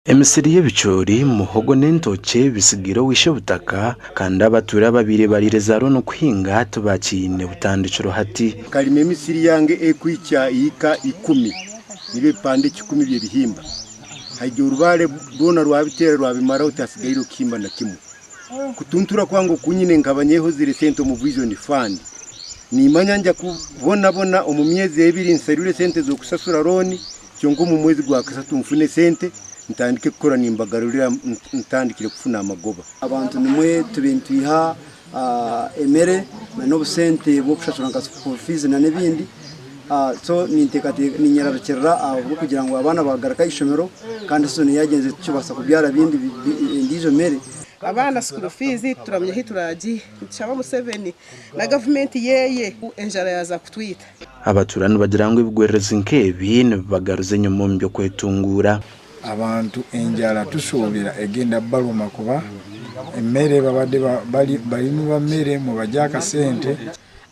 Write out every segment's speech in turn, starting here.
Emisiri y'ebicoori, muhogo n'entookye bitsigaire ow'eishe-butaka kandi abatuura ababaire bariire zarooni kuhinga tibakiine butandikiro hati. Nkarima emisiri yange ekuhikya yiika ikumi, nibyo ebipande kikumi by'ebihimba. Haija orubaare rwona rwabiteera rwabimaraho tihasigaireho kihimba na kimwe. Kutuntura kwange oku nyine nkaba nyehozire sente omu Vision Fund. Nimanya nja kubonabona omu myezi ebiri nsarure sente z'okusasura looni Kyonka omu mwezi gwa kashatu nfune esente ntandike kukora nimbagarurira ntandikire kufuna amagoba. Abantu nimwe tube nitwiha emere n'obusente bw'okushashura nka school fees n'ebindi so ninyerarikirira ahabw'okugira ngu abaana bagaruka aha ishomero kandi season yagyenzire titukibasa kubyara endiijo mere. Abaana school fees tituramanya ahu turagiihe nitushaba Museveni na gavumenti yeye enjara yaaza kutwita. Abatuura nibagira ngu ebigwererezi nk'ebi nibibagaruza enyima omu by'okwetunguura. Abantu enjara tusuubira egenda baruma kuba emmere babadde balimi ba mmere mubagye akasente.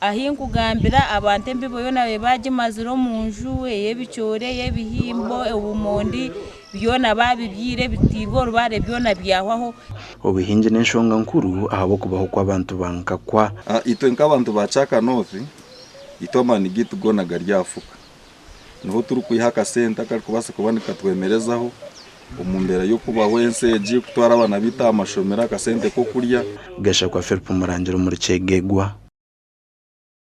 Ahi nkugambira abantu embibo yoona babaire baagimazire omu nju, ey'ebicoori, ey'ebihimbo, obumondi byona baabibyire bitiirwe orubaare byona byahwaho. Obuhingi n'enshonga nkuru ahabw'okubaho kw'abantu ba nkakwa. Itwe nk'abantu ba Kyaka North Itwe amaani gaitu goona gari aha fuka. Niho turikwiha akasente akarikubaasa kuba nikatwemerezaho omu mbeera y'okubaho ensi egi, kutwara abaana baitu aha mashomero, akasente k'okurya. Gashakwa Philip Murangira omuri Kyegegwa.